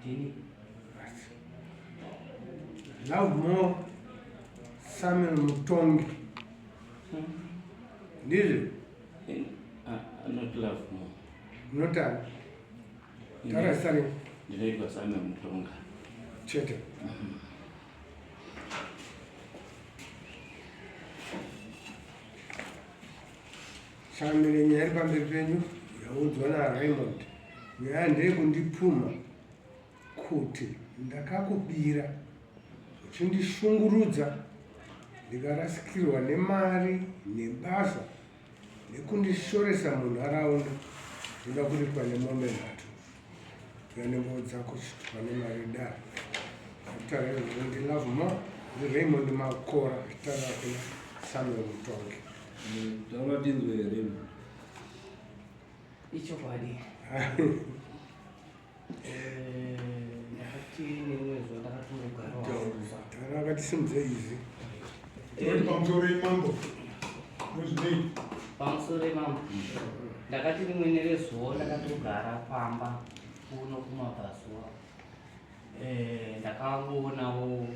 Ndini. Love more Samuel Mutongi. Ndizvo? Not love more. Not Taura zita renyu. Ndinoitwa Samuel Mutonga. Chete. Changamire, nyaya iri pamberi penyu yaudzwa naRaymond. Nyaya ndeyekundipumha kuti ndakakubira uchindishungurudza ndikarasikirwa nemari nebasa nekundishoresa munharaunda. Ndoda kuripwa nemombe nhatu yanemboo dzako chitupa nemari dare. Akutaura izvozvo ndiLovemore ndiRaymond Makora achitaura kuna Samuel Mutongi. Taura tinzwe Raymond. Ichokwadi. Eh, ndakati nerimwe zuva ndakatombogarawo. Taura akatisimudze izvi. Pamusoro imambo. Muzvinei? Pamusoro imambo. Ndakati rimwe nerezuva ndakatogara pamba kuno kumabvazuva. Eh, ndakangoonawo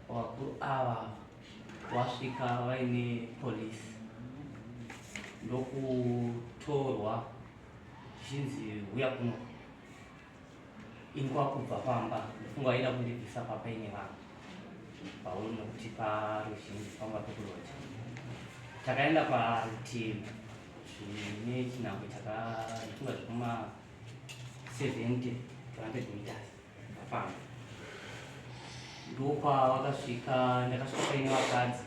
vakuru ava wasvika vaine police ndokutorwa zvichinzi huya kuno ini kwakubva pamba ndofunga vaida kundibvisa papaine vanhu pauri nokuti paruzhinji pamba pekuroja takaenda parutivi zvine chinhambo chakafunga zvekuma 70 to 100 meters pamba ndokwavakasvika ndakasvika paine vakadzi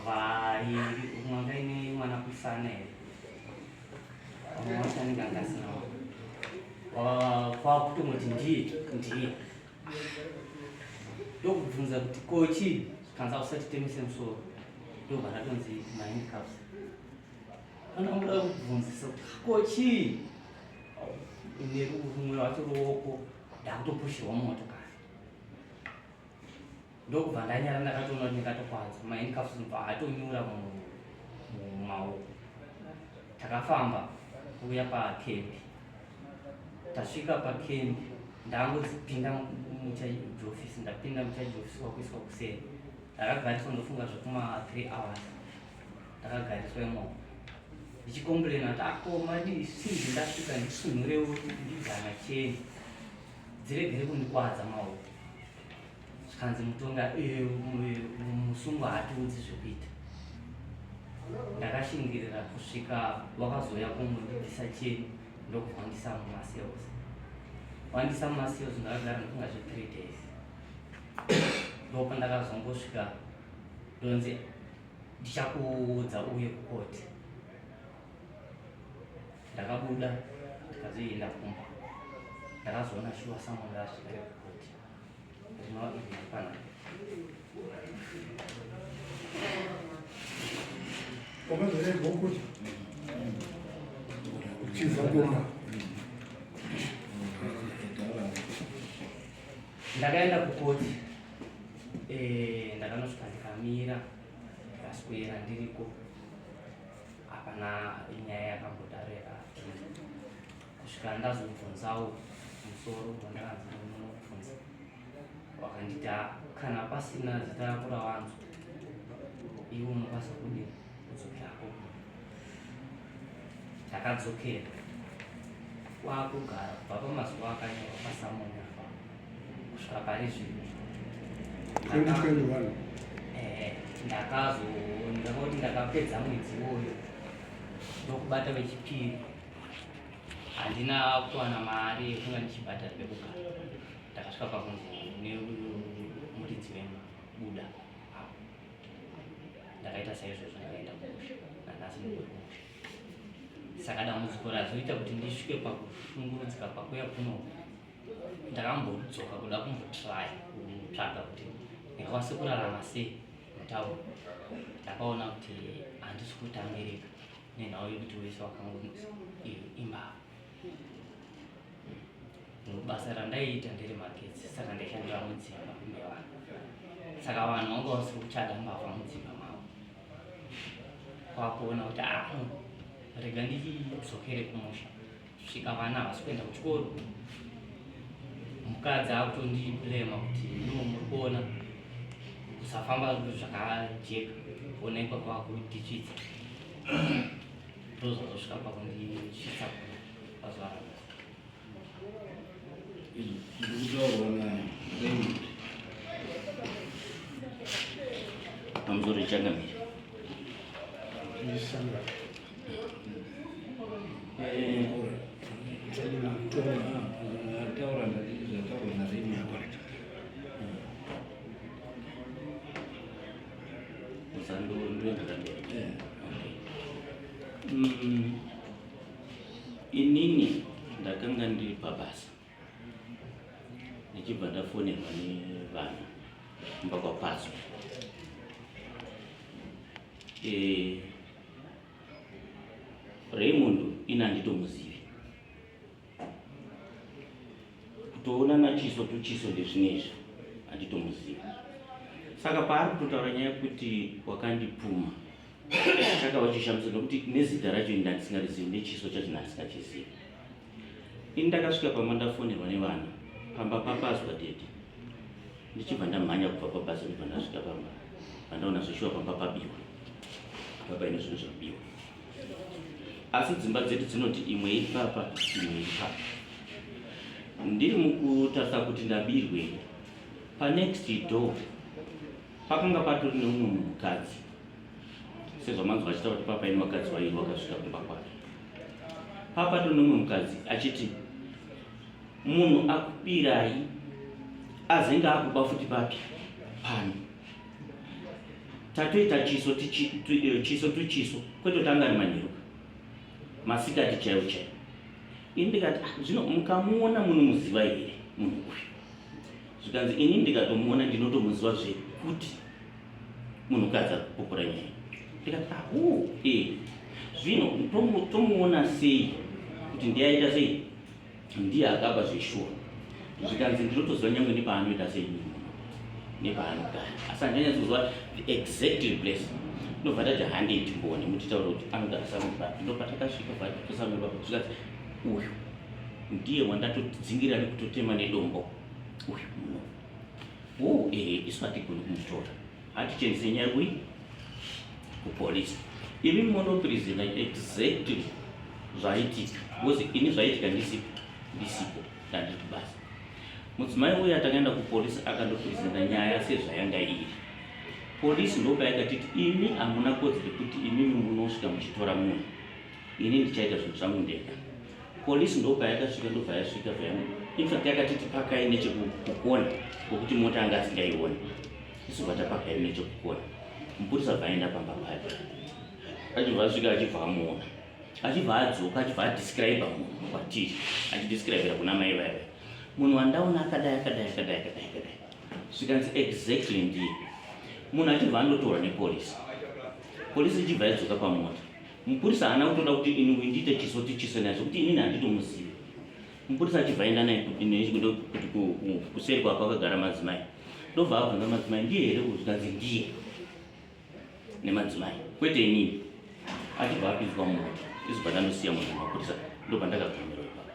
vairi umwe anga aine mwana kuisana here vamwe vacho anenge anga asina kwakutongoti ndiye ndiye ndokubvunza kuti kochi zvikanzi ausatitemise musoro ndobva ndatonzi mahandcuffs andakamboda kubvunzisa kuti kochii nerumwe rwacho ruoko ndakutopushirwa mumotokari ndokubva ndanyara ndakatoona kuti ndingatokwanza mahandcuffs bva atonyura mumaoko takafamba kuuya pakembi tasvika pakembi ndangozipinda mucharge office ndapinda mucharge office kwakuiswa kuseri ndakagariswa ndofunga zvekuma 3 hours ndakagariswa imomo ndichikomburena kuti akoma sinzi ndasvika ndisunhurewo ndidzana cheni dziregere kundikwadza maoko zvikanzi mutonga eh, musungwa haatiudzi zvekuita ndakashingirira kusvika wakazouya kungondibvisa cheni ndokuvandisa mumacells wandisa mumacells ndakagara ndofunga zve three days ndopandakazongosvika ndonzi ndichakuudza uye kukoti ndakabuda ndikazoenda kumba ndakazoona shuwa someone rasvika rekukoti rinova iri panapa Wakazoregwa kuti uchibva kumba ndakaenda kukoti eh, ndakanosvika ndikamira ndikaswera ndiriko hapana nyaya yakambodaro yakapinda kusvika ndazobvunzawo musoro wandakanzi ndinobvunza wakanditi ah, kana pasina zita rako rawanzwa iwe unokwanisa kudini kudzokerako ndakadzokera kwakugara kubva pamazuva akanyorwa pasamoni apa kusvika pari zvino 2021 eh, ndakazo ndakati ndakapedza mwedzi iwoyo ndokubata vechipiri handina kuwana mari yekunga ndichibhadhara pekugara ndakasvika pakunzi nemuridzi wemba buda apo ndakaita saizvozvo ndakaenda kumusha nanhasi ndikuri kumusha saka dambudziko razoita kuti ndisvike pakushungurudzika pakuya kuno ndakambodzoka kuda kumbotraya kutsvaga kuti ndingakwanise kurarama sei mutauni ndakaona kuti handisi kutambirika nenhau yekuti wese wakangonzi imbavha basa randaiita ndere magetsi saka ndaishandira mudzimba mevanhu saka vanhu vanga vasiri kuchada mbavha mudzimba mavo kwakuona kuti ah rega ndichidzokere kumusha svika vana havasi kuenda kuchikoro Mukadzi akutondiblema kuti no, muri kuona kusafamba zvakajeka, onekwa kwakudhichidza, ndozvazosvika pakundisvitsa pazuva ranhasi. Ndikutaurwa naRaymond. Pamusoro changamire. Isangano. Taura, ndati zvataurwa naRaymond. Ndoendera mberi. Inini ndakanga ndiri pabasa, ndichibva ndafonerwa nevana kumba kwapazwa. Raymond ini handitomuzivi, kutoonana chiso to chiso ndezvinezvi, handitomuzivi. Saka paari kutotaura nyaya yekuti wakandipuma, chakava chishamiso, nekuti nezita racho ini ndandisingarizivi, nechiso chacho ndandisingachizivi. Ini ndakasvika pamba ndafonerwa nevana, pamba papazwa daddy. Ndichibva ndamhanya kubva pabasa, ndibva ndasvika pamba, pandaona zveshuwa pamba pabiwa, papaine zvinhu zvabiwa. Asi dzimba dzedu dzinoti imwe iri papa, imwe iri papa. Ndiri mukutarisa kuti ndabirwei, panext door pakanga patori neumwe mukadzi, sezvamanzwa achitaura kuti papaine vakadzi vairi vakasvika kumba kwake. Papatori neumwe mukadzi achiti munhu akubirai azenge akuba futi papi pano. Tatoita chiso chiso to chiso, kwete kuti anga ari manheru, masikati chaiwo chaiwo. Ini ndikati, "Ah, zvino mukamuona munomuziva here munhu uyu?" Zvikanzi, "Ini ndikatomuona ndinotomuziva zvekuti munhukadzi ari kupupura nyaya." Ndikati, "Ahu, e zvino tomuona sei kuti ndiye aita sei, ndiye akaba zveshuwa?" Zvikanzi, "Ndinotoziva nyangwe nepaanoita sei munhu, nepaanogara, asi handanyatsoziva the exact place." Ndobva tati, "Handei timboone, mutitaura kuti anogara samupapi." Ndopatakasvika pasamupapi. Zvikanzi, "Uyu ndiye wandatodzingira nekutotema nedombo uyu muno." "O, ehe, isu hatigoni kumutora, hatichendise nyaya kui kupolisi. Imi munopresenta exactly zvaitika, because ini zvaitika ndisipo, ndisipo, ndandiri kubasa." Mudzimai uyu atakaenda kupolisi, akandopresenta nyaya sezvayanga iri. Polisi ndopayakatiti, "Imi hamuna kodzero yekuti imimi munosvika muchitora munhu, ini ndichaita zvinhu zvangu ndega." Polisi ndopayakasvika, ndobva yasvika, infact yakatiti, "Pakai nechekukona kwokuti mota anga asingaioni." Isu bva tapakai nechekukona. Mupurisa bva aenda pamba pake, achibva asvika, achibva amuona, achibva adzoka, achibva adescribe munhu kwatiri, achidescribera kuna mai vaiva, "Munhu wandaona akadai, akadai, akadai, akadai, akadai." Zvikanzi, "Exactly, ndiye munhu." Achibva andotorwa nepolisi. Polisi ichibva yadzoka pamota. Mupurisa haana kutoda kuti ini ndiite chiso tichiso naye, zvekuti inini handitomuzivi. Mupurisa achibva aenda naye kuti kuseri kwako akagara madzimai. Ndobva abvunza madzimai, "Ndiye here uyu?" Zvikanzi, "Ndiye," nemadzimai, kwete inini. Achibva apinzwa mumota, izobva ndandosiya munhu mapurisa. Ndobva ndakagumira ipapo.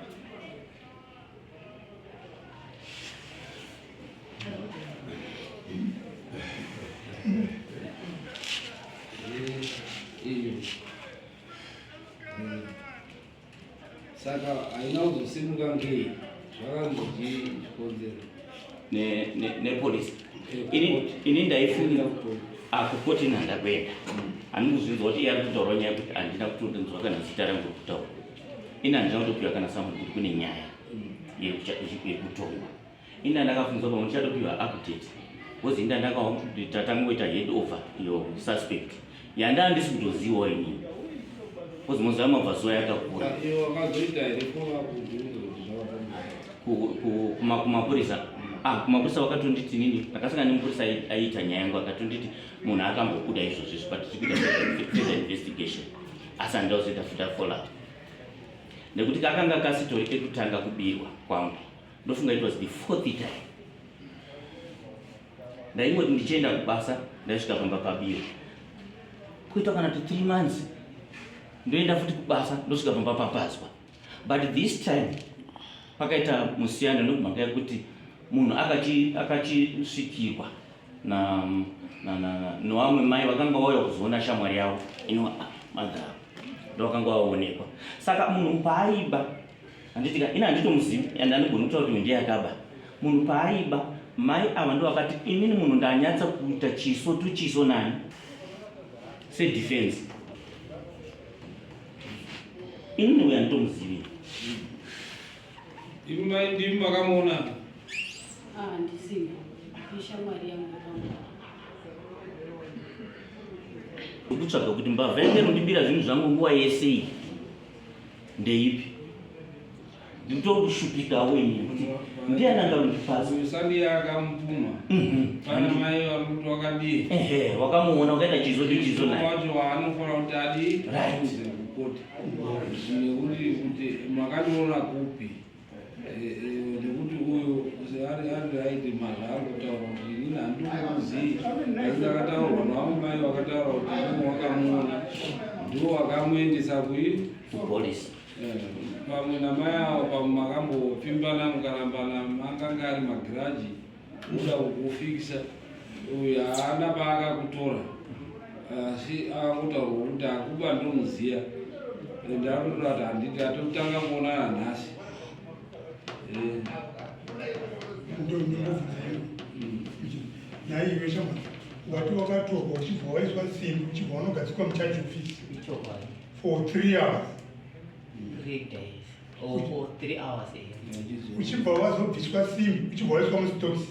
Iyo saka haina kuzosimuka ngei? Zvakanzi chikonzero? Nepolisi. Ini ndaifunga akukoti nandakuenda, handini kuzvinzwa kuti iye ari kutaura nyaya yekuti handina kutonzwa kana zita rangu kutaura. Ini handina kutopiwa kana summon kuti kune nyaya yekutongwa. Ini ndandakafunzwa pamwe ndichatopiwa update, because ini ndatangoita hand over iyo suspect yandaa ndisi kutozivawo inini, because moziva mabva zuva yakakura. Iyo wakazoita here follow up kubvunza kuti zvakafamba? Kumapurisa, ah, kumapurisa vakatonditi, nini ndakasangana nemupurisa aiita nyaya yangu, akatonditi munhu akambobuda izvozvo izvi, but tiri kuita further investigation, asi handida kuzoita futa follow up nekuti kakanga kasitori kekutanga kubirwa kwangu. Ndofunga it was the fourth time. Ndaingoti ndichienda kubasa ndaisvika pamba pabiwa, kuita kana kuti 3 months ndoenda futi kubasa, ndosvika pamba papazwa. But this time pakaita musiyano, nokumhaka yekuti Munhu akachisvikirwa newamwe mai vakanga vauya kuzoona shamwari yavo inova ah, magaro ndovakanga vaonekwa. Saka munhu paaiba, handiti ka, ini handitomuzivi and andigoni kutaura kuti ndiye akaba. Munhu paaiba, mai ava ndo vakati inini munhu ndanyatsa kuita chiso to chiso nani sedefense. Inini uyo handitomuzivi. Imi mai ndimi makamuona? Ah, ndisina. Ishamwari yangu yakamuona. Kutsvaga kuti mbavha yange inondibira zvinhu zvangu nguva yese iyi ndeipi? Nditokushupikawo ini kuti ndiani angarondipasa? Uyu sandiye akamupuma. Pana mai vari kuti wakadii? Ehe, wakamuona wakaita chizo ndichizo naye. Wacho waanofanira kuti adii? Right. Kukoti. Nekuti kuti makandiona kupi? Nekuti uyu ari ari right mazvaari kutaura kuti inini handitomuzivi, asi ndakataurwa navamwe mai vakataura kuti mumwe wakamuona ndiwo wakamuendesa kui kupolisi. Pamwe namai avo pamwe makambopfimbana mukarambana, makanga ari magiraji uda kukufikisa uyu haana paakakutora, asi akangotaurwa kuti akuba ndomuziya, ende anotoda kuti handiti atotanga kuonana nhasi. Nhai iwe shamwari, wati wakatorwa uchibva waiswa simbi, uchibva wanogadzikwa mucharge office Ichokwadi. for 3 hours? 3 days or 3 hours, eh. Uchibva wazobviswa simbi, uchibva waiswa mustokisi,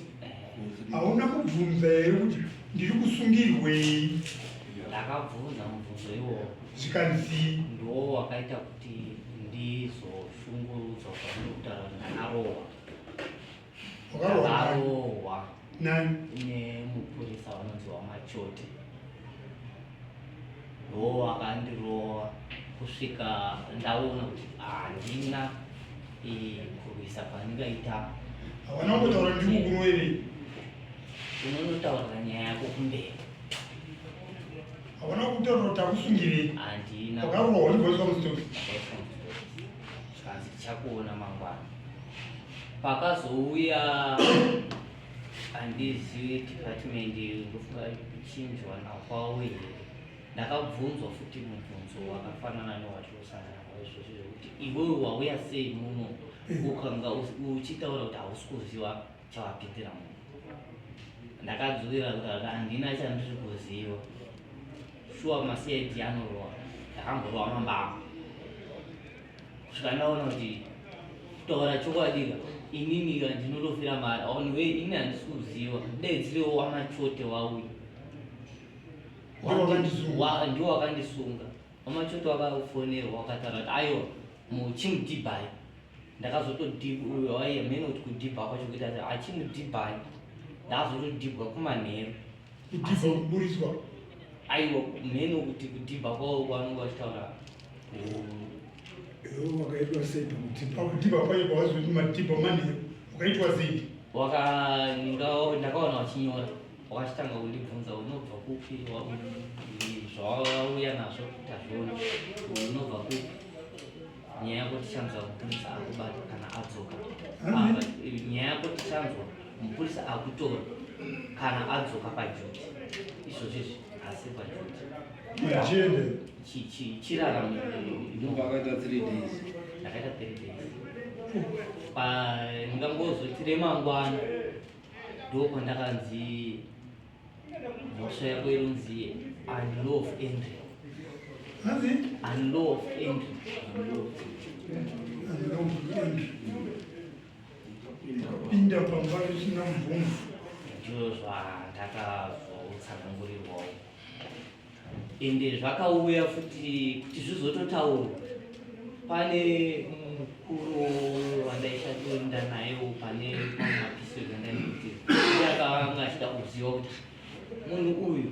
hauna kubvunza here kuti ndiri kusungirwei? Ndakabvunza mubvunzo iwowo. Zvikanzi? Ndiwo wakaita kuti ndizoshungurudzwa kwamuri kutaura kuti ndakarohwa. Wakarohwa nani? Ndakarohwa Nani? Nemupurisa vanonzi Wamachote. Ndo wakandirowa kusvika ndaona kuti handina kurwisa kwandingaita. Hawana kumbotaura ndiri kukuroverei? Unonotaurira nyaya yako kumberi. Hawana kutaura kuti takusungirei? Handina. Wakarohwa uchibva waiswa mustokisi? Ndakaiswa mustokisi, zvikanzi tichakuona mangwana. Pakazouya, handizivi department, ndofunga kuchinjwa nakwavo here, ndakabvunzwa futi mubvunzo wakafanana newatiri kusangana nawo izvozvi, zvekuti iwewe wauya sei muno ukanga uchitaura kuti hausi kuziva chawapindira muno. Ndakadzuvira kuti handina chandiri kuziva. Shuwa maCID anorowa, ndakamborowa mambama kusvika ndaona kuti kutaura chokwadika inini ka ndinotofira mari aonwe. Ini handisi kuziva, dedzirewo Wamachote wauya. Ndiwo wakandisunga. Ndiwo wakandisunga. Wamachote wakafonerwa, wakataura kuti aiwa, muchimudhibhai. Ndakazotodhibwaiya mene kuti kudhibha kwacho kuita kuti achimudhibhai, ndakazotodhibwa kumanheru. Kudhibha kuburiswa? Aiwa, mheno kuti kudhibha kwavo kwavanenge vachitaura. Iwe wakaitwa sei pakudhibha? Pakudhibha kwacho kwawazoti madhibha manheru, wakaitwa sei? Ndakaona vachinyora, wakachitanga kundibvunza unobva kupi, zvawauya nazvo tazviona, unobva kupi, nyaya yako tichanzwa mupurisa akubata kana adzoka. Hanzi? Apa, nyaya yako tichanzwa mupurisa akutora kana adzoka paduty. Izvozvizvi asi paduty. Achiende. Chiraramo. Ndobva akaita 3 days. Ndakaita 3 days. Ndingangozoti remangwana ndopandakanzi mhosva yako irunzi unlawful entry. Hanzi? Unlawful entry. Unlawful entry, pinda pamba risina mvumo. Ndizvo zvandakazotsanangurirwawo, ende zvakauya futi kuti zvizototaurwa pane mukuru wandaishanda nayewo pane mamwe mapisodes andainoitira. Iye akanga achida kuziva kuti munhu uyu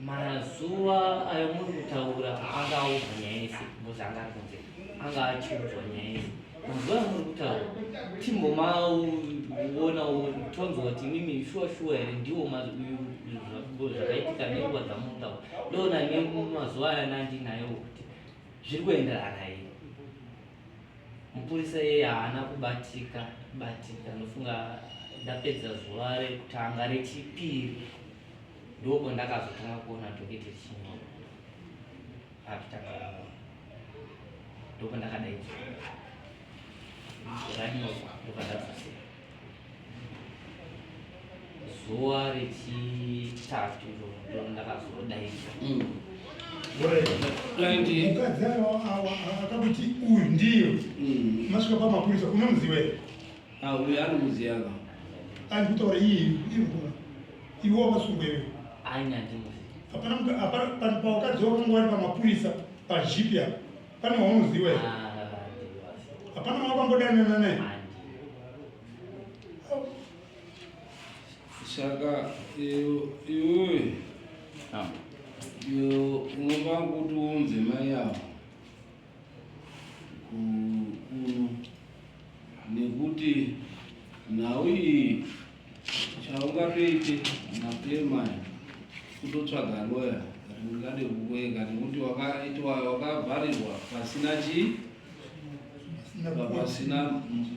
mazuva ayo muri kutaura anga audzwa nyaya yese, because anga ari kunze, anga achiudzwa nyaya yese. Mazuva amuri kutaura timbomaonawo, tonzwa kuti imimi shuwa shuwa here ndiwo zvakaitika nenguva dzamutaura, ndoona nemazuva aya nandinayo kuti zviri kuenderana here. Mupurisa iyeye haana kubatika batika. Ndofunga ndapedza zuva rekutanga, rechipiri ndoko ndakazotanga kuona docket richinyorwa. Pakutanga kuona ndoko ndakadaidzwa, ranyorwa, ndokandadzosera zuva rechitatu iroro ndo ndakazodaidzwa. Mukadzi akakuti uyu ndiyo masvika pamapurisa, unomuziva here? Uyu anomuziva. Andi kutaura iye iri iwe wakasungwa iwe. Aina, ndimuziva. Hapana hapana pawakadzi wakanga wari pamapurisa pajipi apa, pane waunoziva here? Hapana wakambodanana naye? Saka iwewe iwe unofana kuti uunze mai avo kuno, nekuti nhau iyi chaungatoite napemaya kutotsvaga loya ringade kukweka, nekuti wakaitwa wakavharirwa pasina chii,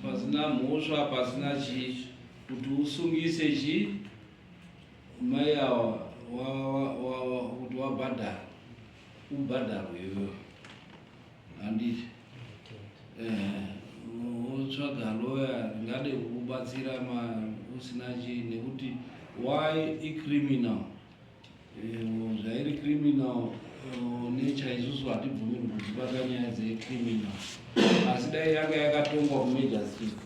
pasina mhosva, pasina chii, kuti usungise chii mai ava kuti wabhadhara, ubhadharwe iwewe, handiti? Wotsvaga loya ringade kukubatsira usina chii, nekuti why icriminal. Zvairi criminal nature, isusu hatibvumirwi kudzibata nyaya dzecriminal, asi dai yanga yakatongwa kumagistrate.